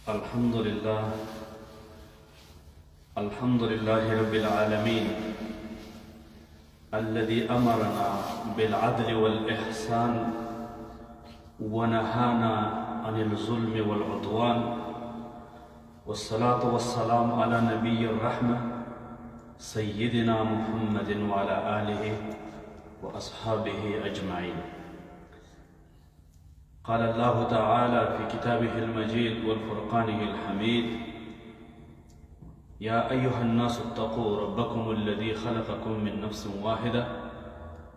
الحمد لله، الحمد لله رب العالمين، الذي أمرنا بالعدل والإحسان ونهانا عن الظلم والعدوان، والصلاة والسلام على نبي الرحمة سيدنا محمد وعلى آله وأصحابه أجمعين. قال الله تعالى في كتابه المجيد والفرقانه الحميد: يا أيها الناس اتقوا ربكم الذي خلقكم من نفس واحدة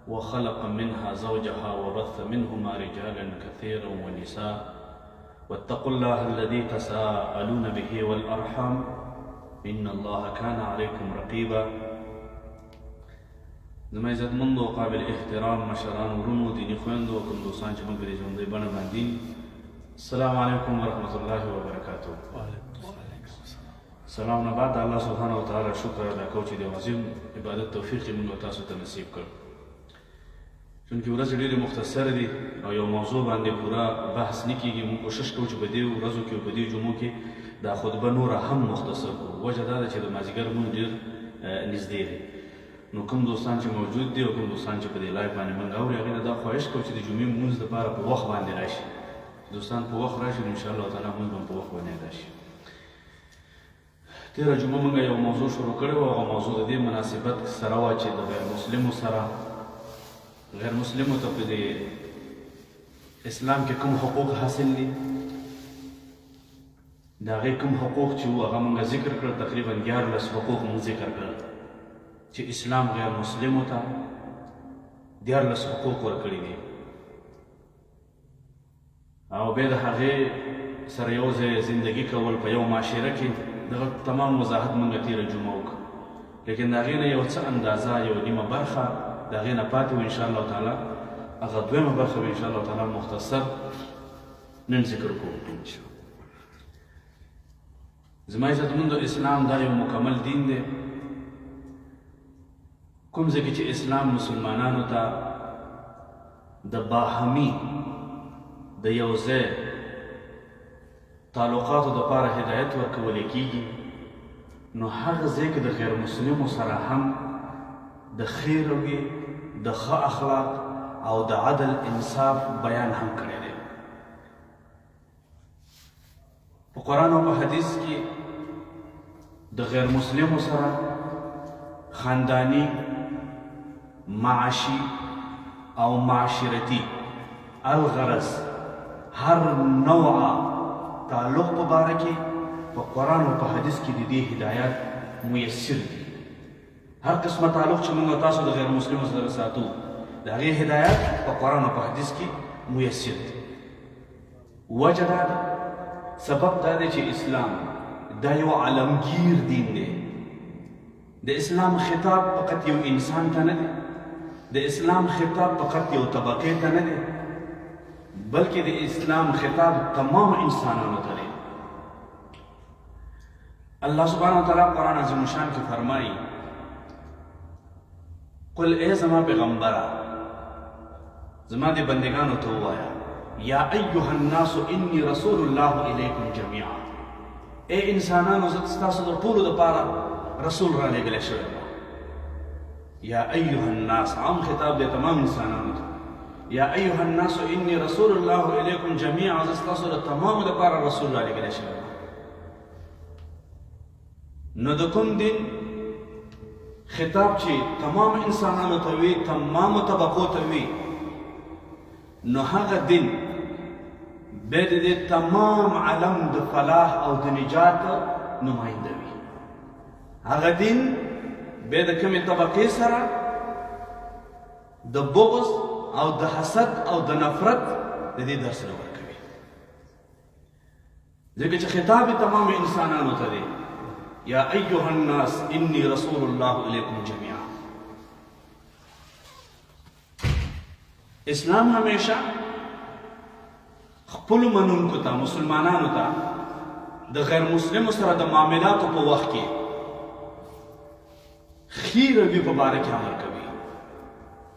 وخلق منها زوجها وبث منهما رجالا كثيرا ونساء، واتقوا الله الذي تساءلون به والأرحام إن الله كان عليكم رقيبا. زما عزتمندو، قابل احترام مشران، ورونو، دیني خویندو او کوم دوستان چې موږ په دې ژوندۍ بڼه باندې، السلام علیکم ورحمت الله وبرکاتو. سلام نه بعد الله سبحانه وتعالی شکر ادا کوو چې د عظیم عبادت توفیق یې موږ تاسو ته نصیب کړ. چونکې ورځې ډېرې مختصر دي او یو موضوع باندې پوره بحث نه کېږي، موږ کوشش کوو چې په دې ورځو کې او په دې جمعو کې دا خطبه نوره هم مختصر کړو. وجه دا ده چې د مازدیګر مونځ ډېر نږدې دی، نو کوم دوستان چې موجود دي او کوم دوستان چې په دې live باندې مونږ اوري، هغې نه دا خواهش کوو چې د جمعې مونځ دپاره په وخت باندې راشي. دوستان په وخت راشي نو انشاءالله تعالی مونځ به په وخت باندې ادا شي. تېره جمعه مونږ یو موضوع شروع کړې وه، هغه موضوع د دې مناسبت سره وه چې د غیر مسلمو سره، غیر مسلمو ته په دې اسلام کې کوم حقوق حاصل دي، د هغې کوم حقوق چې وو هغه مونږ ذکر کړل. تقریبا 11 حقوق مونږ ذکر کړل چې اسلام غیر مسلمو ته 13 حقوق ورکړي دي، او بیا د هغې سره یو ځای زندگی کول په یو معاشره کې، دغه تمام وضاحت مونږ تېره جمعه وکړو. لیکن د هغې نه یو څه اندازه، یو نیمه برخه د هغې نه پاتې وه. انشاءالله تعالی هغه دویمه برخه به انشاءالله تعالی مختصر نن ذکر کوو. زما عزتمندو، اسلام دا یو مکمل دین دی. کوم ځای کې چې اسلام مسلمانانو ته د باهمي د یو ځای تعلقاتو دپاره هدایت ورکول کېږي، نو هغه ځای کې د غیر مسلمو سره هم د ښې رویې، د ښه اخلاق او د عدل انصاف بیان هم کړی دی. په قرآن او په حدیث کې د غیر مسلمو سره خاندانی، معاشي او معاشرتي، الغرض هر نوع تعلق په باره کې په قرآن او په حدیث کې د دې هدایت میسر دي. هر قسمه تعلق چې موږ تاسو د غیر مسلمو سره ساتو، د هغې هدایت په قرآن او په حدیث کې میسر دي. وجه دا ده، سبب دا دی چې اسلام دا یو عالمگیر دین دی. د اسلام خطاب فقط یو انسان ته نه دی، د اسلام خطاب فقط یو طبقې ته نه دی، بلکې د اسلام خطاب تمام انسانانو ته دی. الله سبحانه وتعالی قرآن عظیم شان کې فرمایي: قل، ای زما پیغمبره، زما دې بندگانو ته ووایا، یا ایها الناس انی رسول الله الیکم جميعا، ای انسانانو، زه ستاسو د ټولو دپاره رسول را لېږلی شوی یم. یا ایها الناس، عام خطاب دی تمام انسانانو ته. یا ایها الناس انی رسول الله الیکم جميعا، زه ستاسو د تمامو دپاره رسول را لېږلی شوی یم. نو د کوم دین خطاب چې تمام انسانانو ته وي، تمامو طبقو ته وي، نو هغه دین به د دې تمام عالم د فلاح او د نجات نماینده وي. هغه دین به د کومې طبقې سره د بغض او د حسد او د نفرت د دې درس نه ورکوي، ځکه چې خطاب تمام انسانانو ته دی: یا ایها الناس انی رسول الله الیکم جميعا. اسلام همیشه خپل منونکو ته، مسلمانانو ته د غیر مسلمو سره د معاملاتو په وخت کې ښې روي په باره کې امر کوي،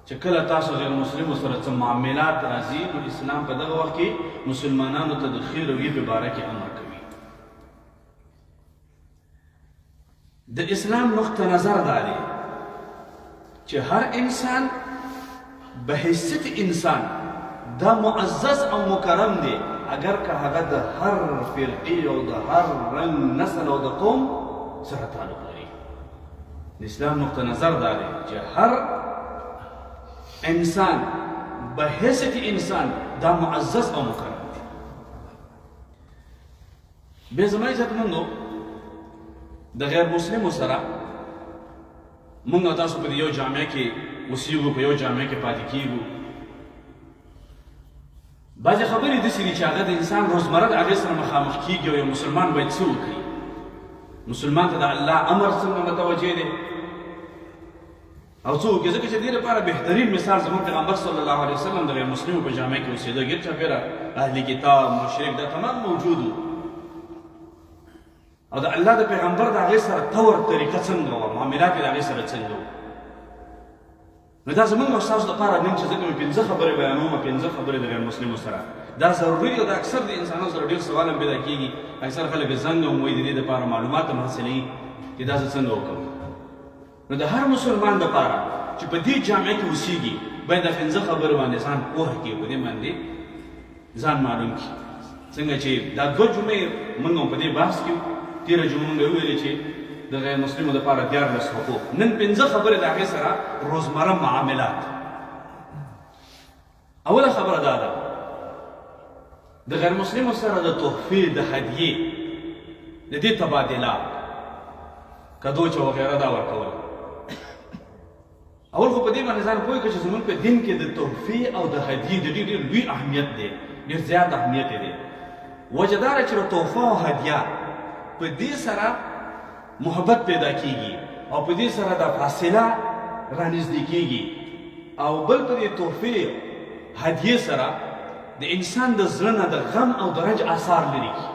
چې کله تاسو غیر مسلمو سره څه معاملات راځي، نو اسلام په دغه وخت کې مسلمانانو ته د ښې روي په باره کې امر کوي. د اسلام نقطه نظر دا دی چې هر انسان به حیثیت انسان دا معزز او مکرم دی، اگر که هغه د هر فرقې او د هر رنګ، نسل او د قوم سره تعلق لري. د اسلام نقطه نظر دا دی چې هر انسان به حیثیت انسان دا معزز او مکرم دی. بیا زما عزتمندو، د غیر مسلمو سره مونږ تاسو په یو جامعه کې اوسیږو، په یو جامعه کې پاتې کیږو. بعضې خبرې داسې دي چې هغه د انسان روزمره د هغې سره مخامخ کیږي، او یو مسلمان باید څه وکړي؟ مسلمان ته د الله امر څنګه متوجه دی او څه وکړي؟ ځکه چې دې لپاره بهترین مثال زموږ پیغمبر صلی الله علیه وسلم د غیر مسلمو په جامعه کې اوسېده، ګیر چاپېره اهل کتاب، مشرک، دا تمام موجود، او د الله د پیغمبر د هغې سره طور طریقه څنګه وه، معاملات یې د هغې سره څنګه وو. نو دا زمونږ او ستاسو دپاره نن چې ځکه مې پنځه خبرې بیانوم، پنځه خبرې د غیر مسلمو سره دا ضروري دی. دا اکثر د انسانانو سره ډېر سوال هم پیدا کېږي، اکثر خلک زنګ هم وایي، د دې دپاره معلومات هم حاصلوي چې دا زه څنګه وکړم. نو د هر مسلمان دپاره چې په دې جامعه کې اوسېږي باید د پنځه خبرې باندې ځان پوه کړي، په دې باندې ځان معلوم کړي. څنګه چې دا دوه جمعې موږ هم په دې بحث کې، تېره جمعه موږ وویلې چې د غیر مسلمو دپاره 13 حقوق، نن پنځه خبرې د هغې سره روزمره معاملات. اوله خبره دا ده، د غیر مسلمو سره د تحفې، د هدیې، د دې تبادله، کدوچه وغیره دا ورکول. اول خو په دې باندې ځان پوه کړه چې زموږ په دین کې د تحفې او د هدیې د ډېر ډېر لوی اهمیت دی، ډېر زیات اهمیت دی. وجه دا ده چې د تحفه او هدیه په دې سره محبت پیدا کیږي، او په دې سره د فاصله رانږدې کیږي، او بل په دې تحفې هدیې سره د انسان د زړه نه د غم او د رنج آثار لري کیږي.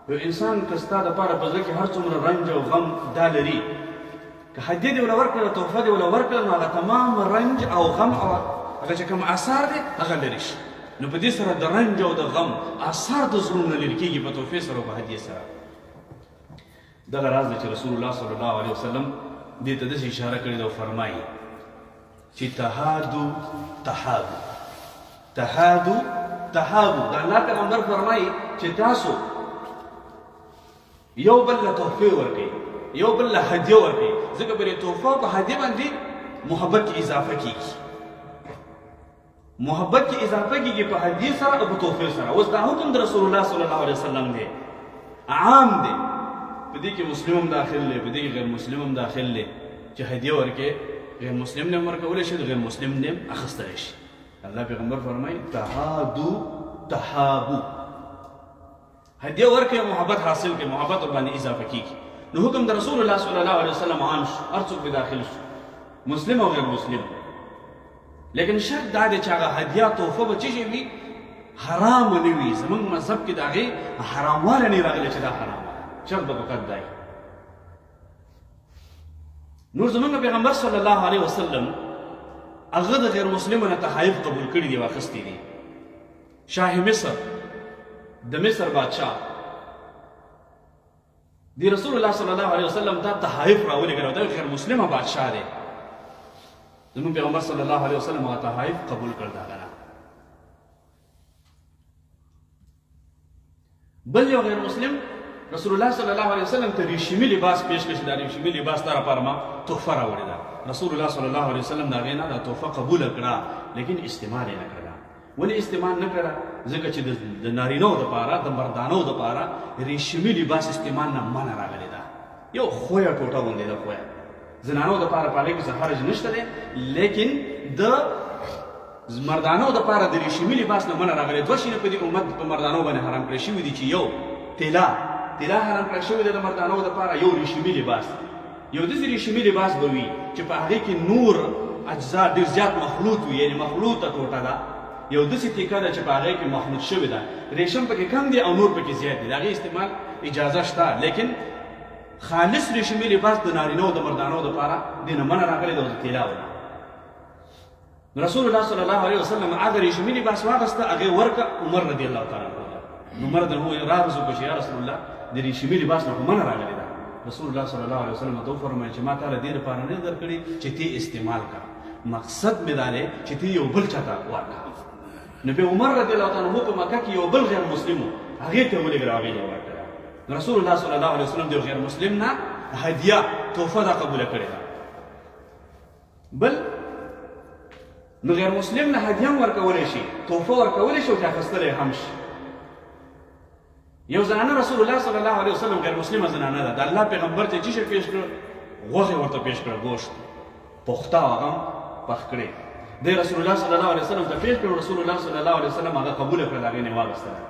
یو انسان که ستا دپاره په زړه کې هر څومره رنج او غم دا لري، که هدیه دې وله ورکړله، تحفه دې وله ورکړله، نو هغه تمام رنج او غم او هغه چې کوم آثار دی هغه لرې شي. نو په دې سره د رنج او د غم آثار د زړونو نه لرې کېږي په تحفې سره او په هدیې سره. دغه راز دی چې رسول الله صلی الله علیه وسلم دې ته داسې اشاره کړې ده او فرمایي چې تهادو تحابو، تهادو تحابو. د الله پیغمبر فرمایي چې تاسو یو بل له تحفې ورکړئ، یو بل له هدیه ورکړئ، ځکه په دې تحفه او په هدیه باندې محبت کې اضافه کیږي، محبت کې اضافه کیږي په هدیې سره او په تحفې سره. اوس دا حکم د رسول الله صلی الله علیه وسلم دی، عام دی، په دې کې مسلم هم داخل دی، په دې کې غیر مسلم هم داخل دی، چې هدیه ورکې غیر مسلم نه هم ورکولی شي، غیر مسلم نه هم اخیستلی شي. الله پیغمبر فرمایي تهادو تحابو، هدیه ورکړي او محبت حاصل کړي، محبت ورباندې اضافه کیږي. نو حکم د رسول الله صلی الله علیه وسلم عام شو، هر څوک به داخل شو، مسلم او غیر مسلم. لیکن شرط دا دی چې هغه هدیه تحفه به څه وي، حرام نه وي. زمونږ مذهب کې د هغې حراموالی نه راغلی چې دا حرام ده، شرط به فقط دی. نور زمونږ پیغمبر صلی الله علیه وسلم هغه د غیر مسلمو نه تحایف قبول کړي دي، واخیستي دي. شاه مصر، د مصر بادشاه دی، رسول الله صلی الله علیه وسلم ته تحایف راولېږل، دا غیر مسلمه بادشاه دی. زموږ پیغمبر صلی الله علیه وسلم هغه تحایف قبول کړ. دا غنه بل یو غیر مسلم رسول الله صلی الله علیه وسلم ته ریشمی لباس پیش کړ چې دا ریشمی لباس تا لپاره ما تحفه راوړې ده. رسول الله صلی الله علیه وسلم د هغې نه دا تحفه قبوله کړه، لیکن استعمال یې نه کړله. ولې استعمال نه کړله؟ ځکه چې د نارینو دپاره، د مردانو دپاره ریشمی لباس استعمال نه منع راغلې ده. یو خویه ټوټه غوندې ده، خویه زنانو دپاره په هغې کې څه حرج نشته دی، لیکن د مردانو د پاره د ریشمي لباس نه منع راغلی. دوه شیونه په دې امت په مردانو باندې حرام کړی شوي دي، چې یو طلا، طلا حرام کړی شوې ده د مردانو د پاره، یو ریشمي لباس. یو داسې ریشمي لباس به وي چې په هغې کې نور اجزا ډېر زیات مخلوط وي، یعنې مخلوطه ټوټه ده. یو داسې تیکه ده چې په هغې کې مخلوط شوې ده، ریشم پکې کم دی او نور پکې زیات دي، د هغې استعمال اجازه شته. لیکن خالص ریشمي لباس د نارینه او د مردانو دپاره دې نه منع راغلی ده او د طلا نه. رسول الله صلی الله علیه وسلم هغه ریشمي لباس واغسته، هغه ورکه عمر رضی الله تعالی عنہ. نو عمر رضی الله عنه راغزو کو چې یا رسول الله، د ریشمي لباس نه خو منع راغلی ده. رسول الله صلی الله علیه وسلم ته وفرمایل چې ما تاله دې لپاره نه درکړي چې تی استعمال کا، مقصد مې دا دی چې تی یو بل چاته ورکړه. نو بیا عمر رضی الله تعالی عنہ په مکه کې یو بل غیر مسلم هغې ته ولېږله، هغې له ورکړه. رسول الله صلی الله علیه وسلم د غیر مسلم نه هدیه تحفه دا قبوله کړې ده. بل نو غیر مسلم له هدیه هم ورکولی شي، تحفه ورکولی شي او ترې اخیستلی هم شي. یو زنانه رسول الله صلی الله علیه وسلم غیر مسلمه زنانه ده، د الله پیغمبر ته چې پیش کړ، غوښه ورته پیش کړ، گوشت پخته هغه پخ کړي د رسول الله صلی الله علیه وسلم ته پیش کړ. رسول الله صلی الله علیه وسلم هغه قبول کړ، هغه نه واغستله.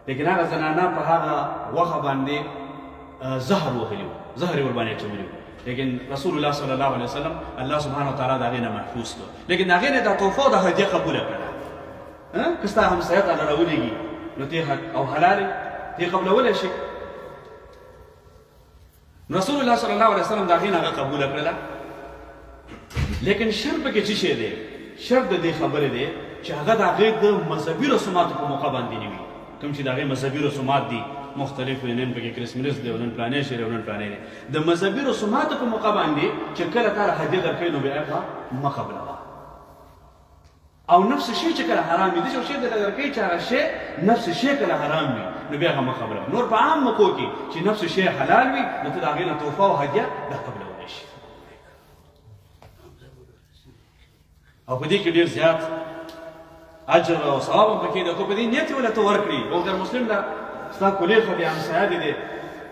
لیکن هغه زنانه په هغه غوښه باندې زهر وهلی وو، زهر یې ورباندې اچولی وو. لیکن رسول الله صلی الله علیه وسلم الله سبحانه وتعالی د هغې نه محفوظ کړ، لیکن د هغې نه دا تحفه او د هدیه قبوله کړله. که ستا همسایه تاله راولېږي نو ته او حلال ته قبلولی شي. رسول الله صلی الله علیه وسلم د هغې نه هغه قبوله کړله. لیکن شرط پکې څه شی دی؟ شرط د دې خبرې دی چې هغه د هغې د مذهبي رسوماتو په موقع باندې نه وي، کوم چې د هغې مذهبي رسومات دي مختلف وي، نن پکې کرسمس دی او نن پلانې شی دی او نن پلانې دی. د مذهبي رسوماتو په موقع باندې چې کله تا له هدیه درکوي نو بیا یې مه قبلوه. او نفس شی چې کله حرام وي، داسې یو شی درته درکوي چې هغه شی نفس شی کله حرام وي نو بیا هغه مه قبلوه. نور په عام موقعو کې چې نفس شی حلال وي نو ته د هغې نه تحفه او هدیه دا قبلولی شي. او په دې کې ډېر زیات اجر او ثواب هم پکې دی. که په دې نیت یې ولته ورکړي او غیر مسلم له ستا کولې ښه دی، همسایه دې دی،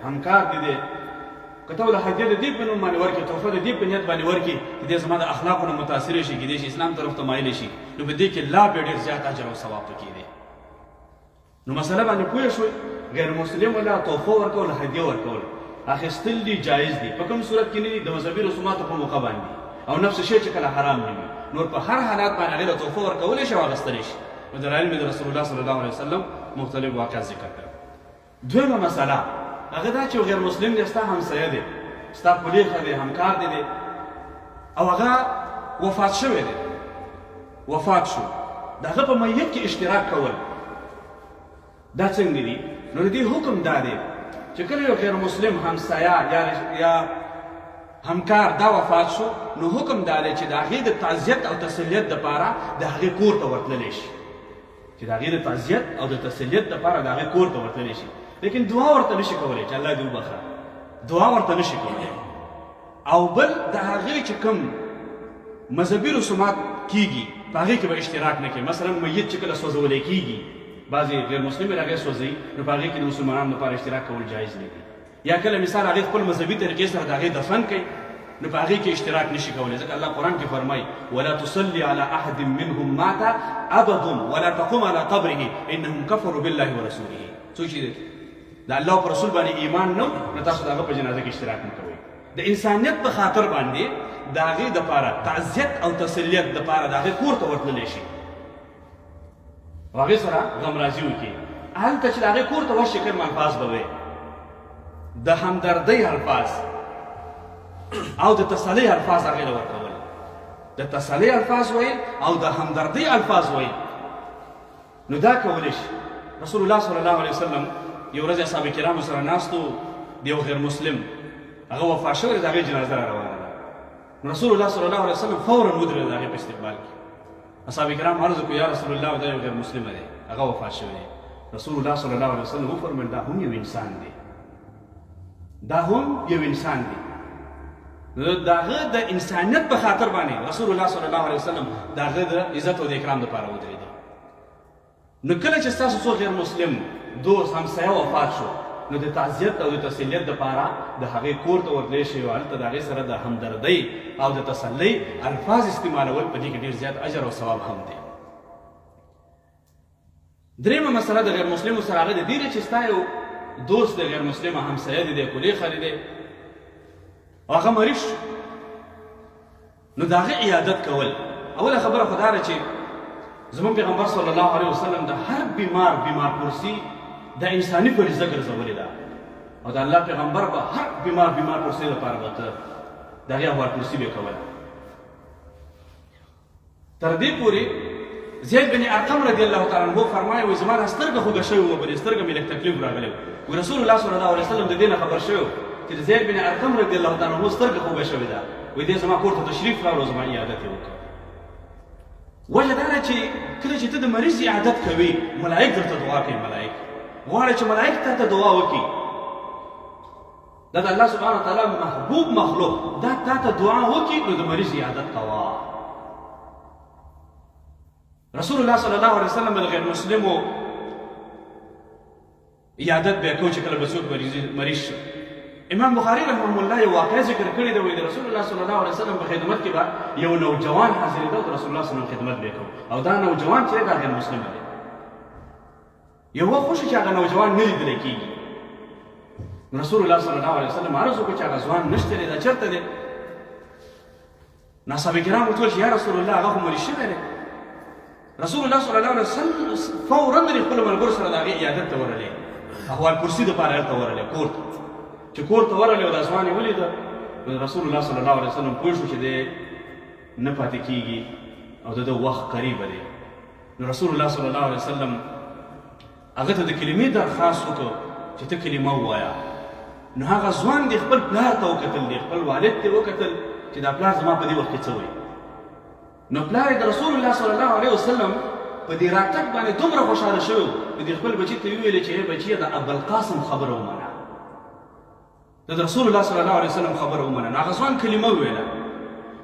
همکار دې دی، که ته له هدیه د دې په نوم باندې ورکړې، تحفه د دې په نیت باندې ورکړې چې دی زما د اخلاقو نه متاثر شي، کېدای شي اسلام طرف ته مایل شي، نو په دې کې لا بیا ډېر زیات اجر او ثواب پکې دی. نو مسله باندې پوه شوئ، غیر مسلم ولا تحفه ورکول، هدیه ورکول اخیستل دي، جایز دي. په کوم صورت کې نه دي؟ د مذهبي رسوماتو په موقع باندې او نفس شی چې کله حرام نه وي. نور په هر حالات باندې هغې له تحفه ورکولی شي او اخیستلی شي. نو دلایل مې د رسول الله صلی الله علیه وسلم مختلف واقعات ذکر کړل. دویمه مسله هغه دا چې غیر مسلم دی، ستا همسایه دی، ستا کلیخه دی، همکار دی دی او هغه وفات شوی دی، وفات شو، د هغه په میت کې اشتراک کول دا څنګه دي؟ نو د دې حکم دا دی چې کله یو غیر مسلم همسایه یا همکار دا وفات شو، نو حکم دا دی چې د هغې د تعزیت او تسلیت دپاره د هغې کور ته ورتللی شي، چې د هغې د تعزیت او د تسلیت دپاره د هغې کور ته ورتللی شي، لیکن دعا ورته نشي کولی چې الله دې وبخښه، دعا ورته نشي کولی. او بل د هغې چې کوم مذهبي رسومات کیږي په هغې کې به اشتراک نه کوي. مثلا میت چې کله سوځولی کیږي، بعضې غیر مسلم یې هغې سوځوي، نو په هغې کې د مسلمانانو لپاره اشتراک کول جایز نه دي. یا کله مثال هغې خپل مذهبي طریقې سره د هغې دفن کوي، نو په هغې کې اشتراک نشي کولی، ځکه الله قرآن کې فرمایي ولا تصلي على احد منهم مات ابدا ولا تقوم على قبره انهم كفروا بالله ورسوله. څوک چې د الله پر رسول باندې ایمان نه، نو تاسو د هغه په جنازه کې اشتراک مه کوئ. د انسانیت په خاطر باندې د هغې دپاره تعزیت او تسلیت دپاره د هغې کور ته ورتللی شي او هغې سره غمرازي وکړي. هلته چې د هغې کور ته ورشي کوم الفاظ به وایي؟ د همدردۍ الفاظ او د تسلۍ الفاظ هغې له ورکول، د تسلۍ الفاظ ویل او د همدردۍ الفاظ ویل، نو دا کولی شي. رسول الله صلی الله علیه وسلم یو ورځ اصحاب کرامو سره ناست وو، د یو غیر مسلم هغه وفات شوی دی، د هغې جنازه را روانه ده. رسول الله صلی الله علیه وسلم فورا ودرېد د هغې په استقبال کې. اصحاب کرام عرض وکړو یا رسول الله دا یو غیر مسلم دی، هغه وفات شوی دی. رسول الله صلی الله علیه وسلم وفرمایل دا هم یو انسان دی، دا هم یو انسان دی. نو د هغه د انسانیت په خاطر باندې رسول الله صلی الله علیه وسلم د هغه د عزت او د اکرام لپاره ودرېد. نو کله چې ستاسو څوک غیر مسلم دوست همسایه وفات شو، نو د تعزیت او د تسلیت دپاره د هغې کور ته ورتلی شئ او هلته د هغې سره د همدردۍ او د تسلۍ الفاظ استعمالول په دې کې ډېر زیات اجر او ثواب هم دی. درېیمه مسله د غیر مسلمو سره هغه د دې دی چې ستا یو دوست دی، غیر مسلمه همسایه دی دی، کلیخه دی دی او هغه مریض شو، نو د هغه عیادت کول. اوله خبره خو دا ده چې زموږ پیغمبر صلی الله علیه وسلم د هر بیمار بیمار پرسي د انساني فریضه ګرځولې ده، او د الله پیغمبر به هر بیمار بیمار پرسي لپاره به ته د هغې احوال پرسي به کوله. تر دې پورې زید بن ارقم رضی الله تعالی عنہ فرمایي وایي زما دا سترګه خوږه شوې وه، په دې سترګه مې لږ تکلیف راغلی و. رسول الله صلی الله علیه وسلم د دې نه خبر شوی چې د زید بن ارقم رضی الله تعالی عنه سترګه خوږه شوې ده، وایي دی زما کور ته تشریف راوړو، زما عیادت یې وکړ. وجه دا ده چې کله چې ته د مریض عیادت کوي، ملایک درته دعا کوي. ملایک غواړي چې ملایک تا ته دعا وکړي. دا د الله سبحانه وتعالی محبوب مخلوق دا تا ته دعا وکړي، نو د مریض عیادت کوه. رسول الله صلی الله علیه وسلم د غیر مسلمو عیادت به کو چې کله به څوک مریض شو. امام بخاری رحمه الله یو واقعه ذکر کړې ده، وایي د رسول الله صلی الله علیه وسلم په خدمت کې به یو نوجوان حاضرېده او د رسول الله صلی الله علیه وسلم خدمت به کو، او دا نوجوان چې دا غیر مسلم دی. یو وخت وشو چې هغه نوجوان نه لیدل کېږي. رسول الله صلی الله علیه وسلم عرض وکړ چې هغه ځوان نشته دی، دا چېرته دی؟ نو اصحاب کرام ورته وویل چې یا رسول الله، هغه خو مریض شوی دی. رسول الله صلی الله علیه وسلم فورا د خپل ملګرو سره د هغې عیادت ته ورغلی، احوال کرسي دپاره هلته ورغلی کور ته. چې کور ته ورغلی او دا ځوان یې ولیده، نو رسول الله صلی الله علیه وسلم پوه شو چې دی نه پاتې کېږي او د ده وخت قریبه دی. نو رسول الله صلی الله علیه وسلم هغه ته د کلمې درخواست وکړ چې ته کلمه ووایه. نو هغه ځوان دی خپل پلار ته وکتل، دی خپل والد ته وکتل چې دا پلار زما په دې وخت کې څه وایي. نو پلار یې د رسول الله صلی الله علیه وسلم په دې راتګ باندې دومره خوشحاله شوی و، د خپل بچي ته وویل چې ای بچیه، د ابوالقاسم خبره ومنه، د رسول الله صلی الله علیه وسلم خبره ومنه. نو هغه ځوان کلمه وویله.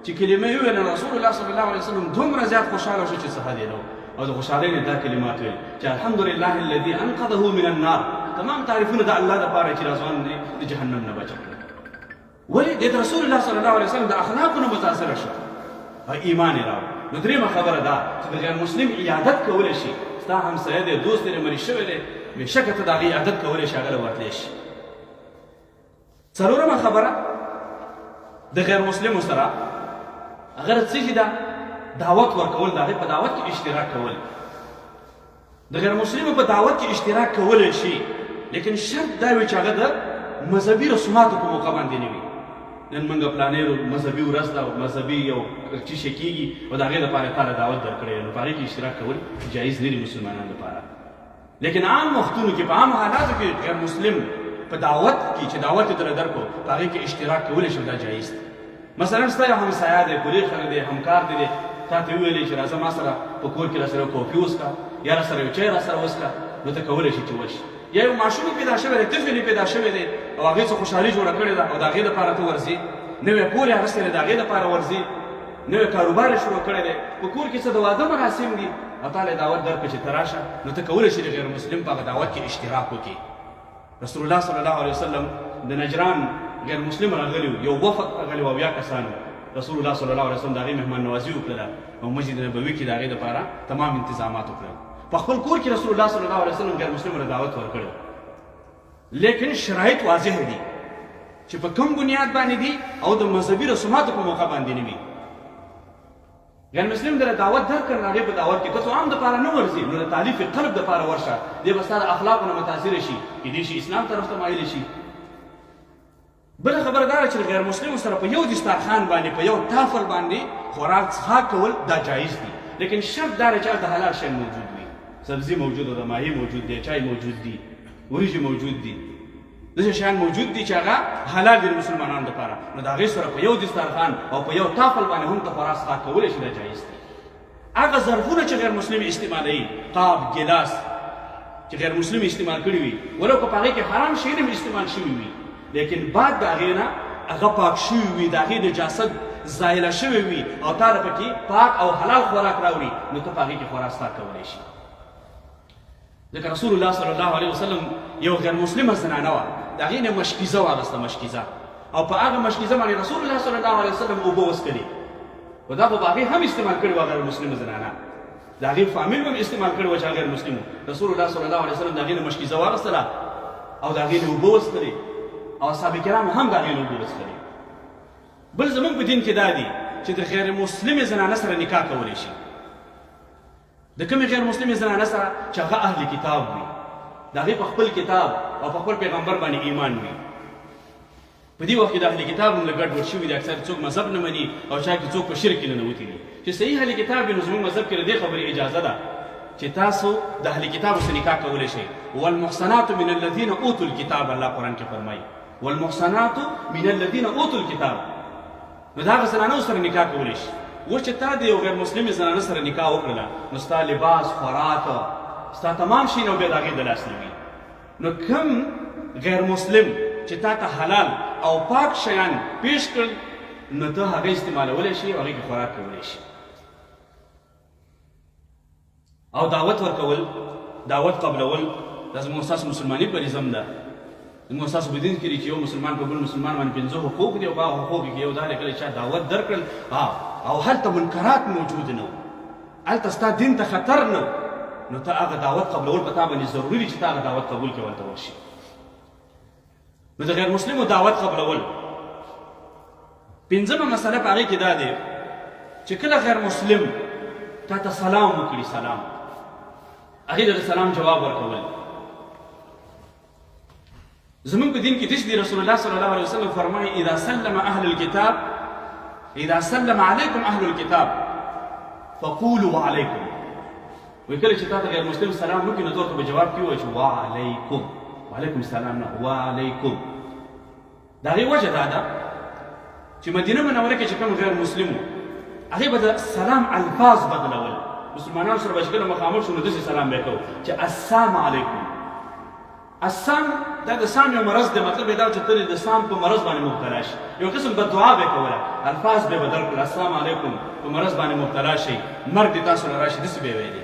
چې کلمه یې وویله، رسول الله صلی الله علیه وسلم دومره زیات خوشحاله شو چې څه حد یې نه، او د خوشحالۍ نه دا کلمات ویل چې الحمدلله الذي انقذه من النار، تمام تعریفونه د الله دپاره چې دا ځوان دی د جهنم نه بچ کړ. ولې؟ د رسول الله صلی الله علیه وسلم د اخلاقو نه متاثره شو او ایمان یې راوړ. نو درېیمه خبره دا چې د غیر مسلم عیادت کولی شي. ستا همسایه دی، دوست دی، مریض شوی دی، بېشکه ته د هغې عیادت کولی شي، هغه له ورتلی شي. څلورمه خبره، د غیر مسلمو سره هغه څه شي ده دعوت ورکول، د هغې په دعوت کې اشتراک کول. د غیر مسلمو په دعوت کې اشتراک کولی شي، لیکن شرط دا وي چې هغه د مذهبي رسوماتو په موقع باندې نه وي. نن موږ پلانې مذهبي ورځ ده او مذهبي یو څه شی کېږي او د هغې لپاره تا له دعوت درکړی، نو په هغې کې اشتراک کول جایز نه دي مسلمانانو لپاره. لیکن عام وختونو کې، په عام حالاتو کې غیر مسلم په دعوت کې چې دعوت یې درله درکړو، په هغې کې اشتراک کولی شي، دا جایز دی. مثلا ستا یو همسایه دی، کلي خره دی، همکار دی دی، تا ته وویلې چې راځه ما سره په کور کې راسره یو کوفي وڅښه یا راسره یو چای راسره وڅښه، نو ته کولی شې چې ورشي. یا یو ماشوم پیدا شوی دی، طفل یې پیدا شوی دی او هغې څه خوشحالي جوړه کړې ده او د هغې دپاره ته ورځې، نوی کور یې اخیستی دی، د هغې دپاره ورځې، نوی کاروبار یې شروع کړی دی، په کور کې څه د واده مراسم دي او تا له دعوت درکړ چې ته راشه، نو ته کولی شې د غیر مسلم په هغه دعوت کې اشتراک وکړې. رسول الله صلی الله علیه وسلم د نجران غیر مسلم راغلی، یو وفد راغلی و، 70 کسان. رسول الله صلی الله علیه وسلم د هغې مهمان نوازي وکړله او مسجد نبوي کې د هغې دپاره تمام انتظامات وکړل. په خپل کور کې رسول الله صلی الله علیه وسلم غیر مسلم له دعوت ورکړی، لیکن شرایط واضح دي چې په کوم بنیاد باندې دي او د مذهبي رسوماتو په موقع باندې نه وي. غیر مسلم در دعوت درکړ، هغې په دعوت کې که څو عام دپاره نه ورځي، نو د تالیف قلب دپاره ورشه، دی به ستا د اخلاقو نه متاثر شي، کېدای شي اسلام طرف ته مایل شي. بله خبره دا ده چې غیر مسلمو سره په یو دسترخوان باندې، په یو تافل باندې خوراک څښاک کول دا جایز دي، لیکن شرط دا دی چې هلته حلال شیان موجود وي. سبزي موجوده ده، ماهي موجود دی، چای موجود دي، وریجې موجود دي، داسې شیان موجود دي چې هغه حلال دي د مسلمانانو دپاره، نو د هغې سره په یو دسترخوان او په یو تافل باندې هم ته خوراک څښاک کولی شي، دا جایز دي. هغه ظرفونه چې غیر مسلم استعمالوي، قاب، ګیلاس چې غیر مسلم استعمال کړي وي، ولو که په هغې کې حرام شیان هم استعمال شوي وي، لیکن بعد د هغې نه هغه پاک شوي وي، د هغې نجاست زایله شوی وي او تا له پکې پاک او حلال خوراک راوړي، نو ته په هغې کې خوراک څښاک کولی شي. ځکه رسول الله صلی الله علیه وسلم یو غیر مسلمه زنانه وه، د هغې نه مشکیزه واغسته، مشکیزه، او په هغه مشکیزه باندې رسول الله صلی الله علیه وسلم اوبه وڅښلې. خو دا خو به هغې هم استعمال کړې وه، غیر مسلمه زنانه، د هغې فامیل به هم استعمال کړې وه چې غیر مسلم. رسول الله صلی الله علیه وسلم د هغې نه مشکیزه واغستله او د هغې نه اوبه وڅښلې او اصحاب کرامو هم د هغې نه اوبه وڅښلې. بل زمونږ په دین کې دا دي چې د غیر مسلمې زنانه سره نکاح کولی شي. د کومې غیر مسلمې زنانه سره چې هغه اهل کتاب وي، د هغې په خپل کتاب او په خپل پیغمبر باندې ایمان وي. په دې وخت کې د اهل کتاب هم له ګډ وډ شوي دي، اکثر څوک مذهب نه مني او چا کې څوک په شرک کې ننوتي دي. چې صحیح اهل کتاب وي، نو زموږ مذهب کې د دې خبرې اجازه ده چې تاسو د اهل کتابو سره نکاح کولی شئ. والمحصنات من الذین اوتوا الکتاب، الله قرآن کې فرمایي. والمحصنات من الذين اوتوا الكتاب، نو د هغه زنانو سره نکاح کولی شي. اوس چې تا د یو غیر مسلمې زنانه سره نکاح وکړله، نو ستا لباس، خوراک، ستا تمام شي نو بیا د هغې د لاس نه وي. نو کوم غیر مسلم چې تا ته حلال او پاک شیان پیش کړل، نو ته هغه استعمالولی شي او هغې کې خوراک کولی شي. او دعوت ورکول، دعوت قبلول، دا زموږ ستاسو مسلماني فریضه هم ده. زموږ ستاسو په دین کې دي چې یو مسلمان په بل مسلمان باندې پنځه حقوق دي، او په هغه حقوقو کې یو دا دی کله چې چا دعوت درکړل او هلته منکرات موجود نه وو، هلته ستا دین ته خطر نه وو، نو ته هغه دعوت قبلول په تا باندې ضروري دي چې ته هغه دعوت قبول کړې، هلته ورشي. نو د غیر مسلمو دعوت قبلول. پنځمه مسله په هغې کې دا دی چې کله غیر مسلم تا ته سلام وکړي، سلام هغې ته د سلام جواب ورکول. زمونږ په دین کې داسې دي، رسول الله صلی الله علیه وسلم فرمایي اذا سلم اهل الكتاب، اذا سلم علیکم اهل الكتاب فقولوا وعلیکم. وایي کله چې تا ته غیر مسلم سلام وکړي، نو ته ورته په جواب کې ووایه چې وعلیکم، وعلیکم السلام نه، وعلیکم. د هغې وجه دا ده چې مدینه منوره کې چې کوم غیر مسلم وو، هغې به د سلام الفاظ بدلول. مسلمانانو سره به چې کله مخامخ شو، نو داسې سلام به یې کوو چې السلام علیکم. السام دا د سام یو مرض دی، مطلب یې دا چې ته د سام په مرض باندې مبتلا شي، یو قسم بددعا به یې کوله، الفاظ به یې بدل کړل، السلام علیکم په مرض باندې مبتلا شئ، مرګ دې تاسو له راشي، داسې به یې ویلې.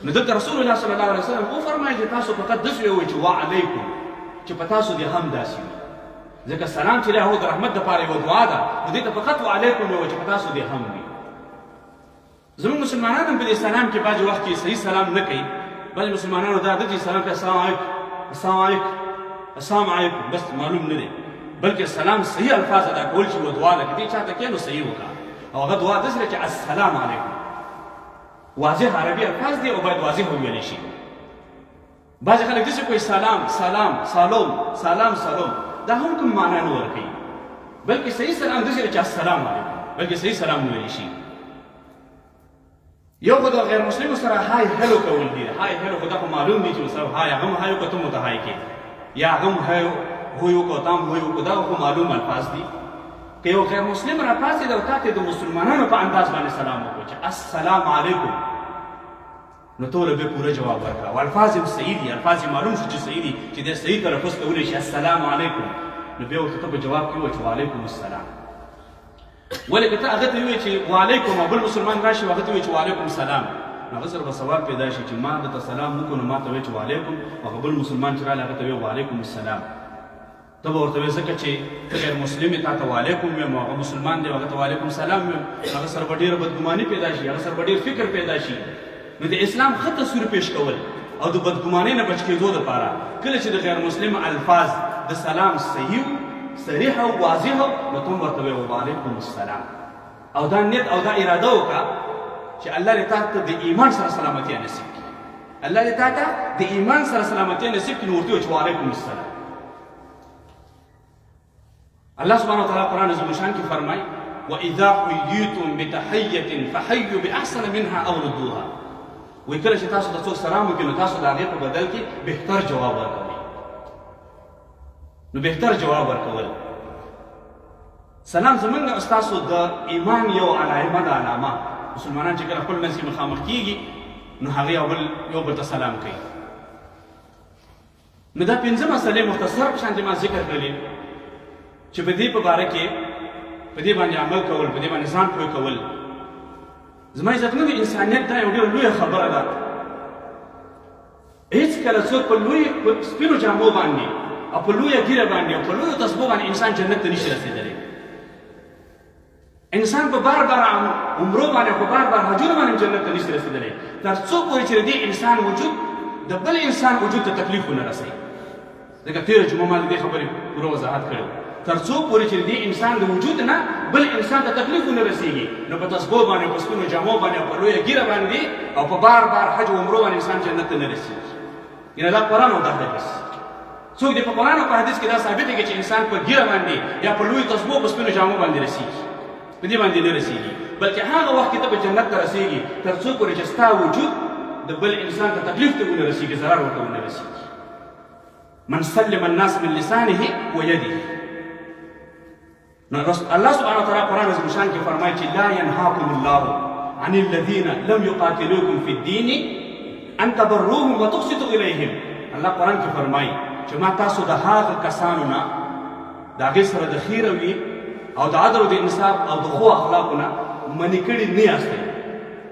نو دلته رسول الله صلی الله علیه وسلم وفرمایل چې تاسو فقط داسې ووایئ چې وعلیکم، چې په تاسو دې هم داسې وي، ځکه سلام چې دی هغه د رحمت دپاره یوه دعا ده، نو دې ته فقط وعلیکم ووایئ چې په تاسو دې هم وي. زموږ مسلمانان هم په دې سلام کې بعضې وخت کې صحیح سلام نه کوي. بعضې مسلمانانو دا عادت چې سلام کوي السلام علیکم، السلام علیکم، السلام علیکم، بس معلوم نه دی، بلکې سلام صحیح الفاظ ادا کول چې یوه دعا ده، که دې چاته کې نو صحیح وکړه، او هغه دعا داسې ده چې السلام علیکم، واضح عربي الفاظ دي او باید واضح وویل شي. بعضې خلک داسې کوي سلام سلام سلام سلام سلام، دا هم کوم معنا نه ورکوي، بلکې صحیح سلام داسې دی چې السلام علیکم، بلکې صحیح سلام وویل شي. یو خو د غیر مسلمو سره های هلو کول دي، های هلو خو دا خو معلوم دي چې سره های هغه هم های وکړه، ته هم ورته های کې، یا هغه هم های هوی وکړه، تا هم هوی وکړه، دا خو معلوم الفاظ دي. که یو غیر مسلم را پاڅېد او تا ته د مسلمانانو په انداز باندې سلام وکړو چې السلام علیکم، نو ته له بیا پوره جواب ورکړه، او الفاظ هم صحیح دي، الفاظ یې معلوم شو چې صحیح دي، چې دی صحیح تلفظ کولی شي السلام علیکم، نو بیا ورته ته په جواب کې ووایه چې وعلیکم السلام. ولې که ته هغه ته ووایې چې وعلیکم او بل مسلمان راشي او هغه ته ووایي چې وعلیکم سلام، نو هغه سره به سوال پیدا شي چې ما ده ته سلام وکړو نو ما ته وایي چې وعلیکم، هغه بل مسلمان چې راغلی هغه ته وایي وعلیکم السلام، ته به ورته وایې ځکه چې ته غیر مسلم یې تا ته وعلیکم ویم، هغه مسلمان دی هغه ته وعلیکم سلام ویم، هغه سره به ډېره بدګماني پیدا شي، هغه سره به ډېر فکر پیدا شي. نو د اسلام ښه تصویر پیش کول او د بدګمانۍ نه بچ کېدو دپاره کله چې د غیر مسلم الفاظ د سلام صحیح صریح او واضح، نو ته هم ورته وایې وعلیکم السلام، او دا نیت او دا اراده وکړه چې الله دې تا ته د ایمان سره سلامتیا نصیب کړي، الله دې تا ته د ایمان سره سلامتیا نصیب کړي، نو ورته وایې چې وعلیکم السلام. الله سبحانه وتعالى قرآن عظیم شان کې فرمایي واذا حييتم بتحيه فحيوا باحسن منها او ردوها. وایي کله چې تاسو ته څوک سلام وکړي، نو تاسو د هغې په بدل کې بهتر جواب ورکوئ. نو بهتر جواب ورکول سلام زمونږ او ستاسو د ایمان یو علامه ده، علامه. مسلمانان چې کله خپل منځ کې مخامخ کیږي، نو هغه یو بل یو بل ته سلام کوي. نو دا پنځه مسئلې مختصر په شان ما ذکر کړلې چې په دې په باره کې په دې باندې عمل کول، په دې باندې ځان پوه کول، زما عزتمند انسانیت دا یو ډېره لویه خبره ده. هیڅ کله څوک په لوی په سپینو جامو باندې او په لویه ږیره باندې او په لویو تسبو باندې انسان جنت ته نشي رسېدلی. انسان په بار بار عمرو باندې په بار بار حجونو باندې جنت ته نشي رسېدلی، تر څو پورې چې د دې انسان وجود د بل انسان وجود ته تکلیف ونه رسوي. ځکه تېره جمعه ما د دې خبرې پوره وضاحت کړی، تر څو پورې چې د دې انسان د وجود نه بل انسان ته تکلیف ونه رسېږي، نو په تسبو باندې، په سپینو جامو باندې، په لویه ږیره باندې او په بار بار حج او عمرو باندې انسان جنت ته نه رسېږي. یعنې دا قرآن او دا حدیث څوک دې په قرآن او په حدیث کې دا ثابته کړي چې انسان په ږیره باندې یا په لویو تسبو په سپینو جامو باندې رسېږي؟ په دې باندې نه رسېږي، بلکې هغه وخت کې ته په جنت ته رسېږي تر څو پورې چې ستا وجود د بل انسان ته تکلیف ته ونه رسېږي، ضرر ورته ونه رسېږي. من سلم الناس من لسانه ويده. نو الله سبحانه وتعالى قرآن عظیم شان کې فرمایي چې لا ينهاكم الله عن الذين لم يقاتلوكم في الدين ان تبروهم وتقسطوا اليهم. الله قرآن کې فرمایي چې ما تاسو د هغه کسانو نه د هغې سره د ښې رویې او د عدل او د انصاف او د ښو اخلاقو نه منې کړي نه یاستئ.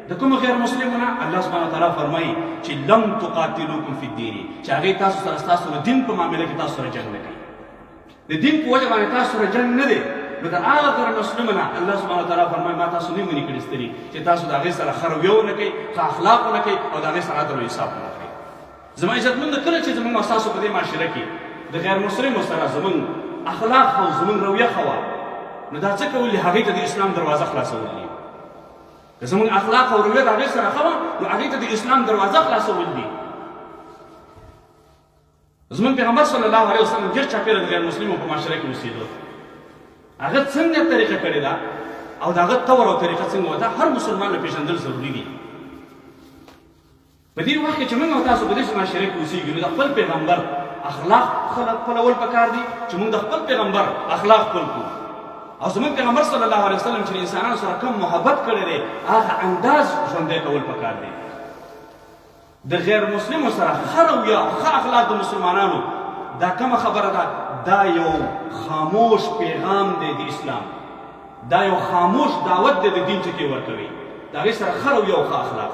د کومو غیر مسلمو نه؟ الله سبحانه وتعالی فرمایي چې لم تقاتلوکم فی الدین، چې هغې تاسو سره ستاسو د دین په معامله کې تاسو سره جنګ نه کوي، د دین په وجه باندې تاسو سره جنګ نه دی. نو د هغه غیر مسلمو نه الله سبحانه وتعالی فرمایي ما تاسو نه منې کړي ستري چې تاسو د هغې سره ښه رویه ونه کوئ، ښه اخلاق ونه کوئ او د هغې سره عدل او انصاف ونه کوئ. زما عزتمند، کله چې زمونږ او ستاسو په دې معاشره کې د غیر مسلمو سره زمونږ اخلاق ښه او زمونږ رویه ښه وه، نو دا څه کول دي؟ هغې ته د اسلام دروازه خلاصول دي. که زمونږ اخلاق او رویه د هغې سره ښه وه، نو هغې ته د اسلام دروازه خلاصول دي. زمونږ پیغمبر صلی الله علیه وسلم ګرد چاپېره د غیر مسلمو په معاشره کې اوسېده. هغه څنګه طریقه کړې ده او د هغه طور او طریقه څنګه وه، دا هر مسلمان له پېژندل ضروري دي. په دې وخت کې چې موږ او تاسو په دې معاشره کې اوسېږو، نو د خپل پیغمبر اخلاق خپلول پکار دي چې موږ د خپل پیغمبر اخلاق خپل کړو، او زموږ پیغمبر صلی الله علیه وسلم چې انسانانو سره کوم محبت کړی دی، هغه انداز ژوندی کول پکار دی. د غیر مسلمو سره ښه رویه او ښه اخلاق د مسلمانانو دا کومه خبره ده، دا یو خاموش پیغام دی د اسلام، دا یو خاموش دعوت دی د دین چې کې ورکوي د هغې سره ښه رویه او ښه اخلاق.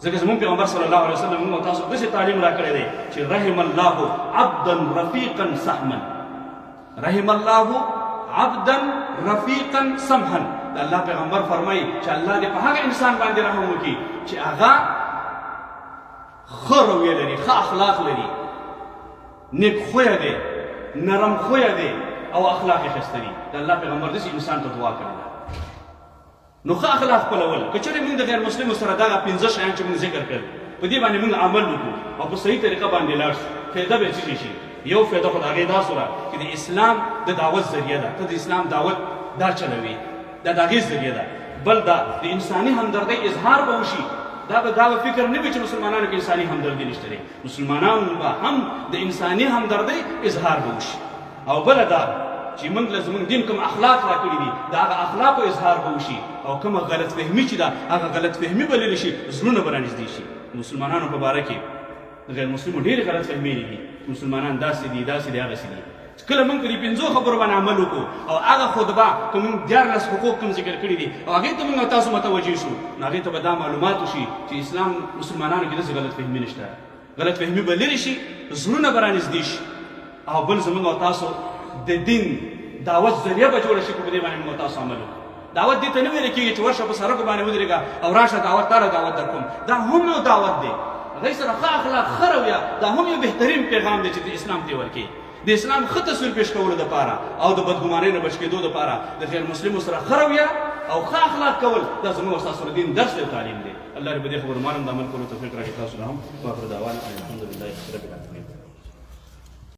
ځکه زموږ پیغمبر صلی الله علیه وسلم موږ تاسو داسې تعلیم راکړی دی چې رحم الله عبدا رفیقا سحما، رحم الله عبدا رفیقا سمحا. د الله پیغمبر فرمایي چې الله دې په هغه انسان باندې رحم وکړي چې هغه ښه رویه لري، ښه اخلاق لري، نیک خویه دی، نرم خویه دی او اخلاق یې ښایسته دي. د الله پیغمبر داسې انسان ته دعا کړې ده. نو ښه اخلاق خپلول، که چېرې موږ د غیر مسلمو سره دغه پنځه شیان چې موږ ذکر کړل په دې باندې موږ عمل وکړو او په صحیح طریقه باندې لاړ شو، فایده به یې څه شي؟ یو فایده خو د هغې دا سوله چې د اسلام د دعوت ذریعه ده، ته د اسلام دعوت دا چلوې، دا د هغې ذریعه ده. بل دا د انساني همدردۍ اظهار به وشي، دا به دا به فکر نه وي چې مسلمانانو کې انساني همدردي نشته دی، مسلمانانو به هم د انساني همدردۍ اظهار به وشي. او بله دا چې موږ له زموږ دین کوم اخلاق راکړي دي، د هغه اخلاقو اظهار به وشي، او کومه غلط فهمي چې ده هغه غلط فهمي به لرې شي، زړونه به رانږدې شي. د مسلمانانو په باره کې د غیر مسلمو ډېرې غلط فهمۍ دي، مسلمانان داسې دي، داسې دي، هغسې دي. کله موږ په دې پنځو خبرو باندې عمل وکړو او هغه خطبه که موږ 13 حقوق کوم ذکر کړي دي او هغې ته موږ او تاسو متوجه شو، نو هغې ته به دا معلومات وشي چې اسلام مسلمانانو کې داسې غلط فهمي نشته. غلط فهمي به لرې شي، زړونه به رانږدې شي، او بل زموږ او تاسو د دین دعوت ذریعه به جوړه شي که په دې باندې موږ او تاسو عمل وکړو. دعوت دې ته نه ویل کېږي چې ورشه په سړکو باندې ودرېږه او راشه دعوت تاله دعوت درکوم، دا هم یو دعوت دی. هغې سره ښه اخلاق، ښه رویه، دا هم یو بهترین پیغام دی چې د اسلام ته ورکوي. د اسلام ښه تصویر پیش کولو دپاره او د بدګمانۍ نه بچ کېدو دپاره د غیر مسلمو سره ښه رویه او ښه اخلاق کول دا زموږ او ستاسو د دین درس دی او تعلیم دی. الله دې په دې خبرو مالم د عمل کولو توفیق راکړي. تاسو له هم. واخر دعوانا ان الحمد لله رب العالمین.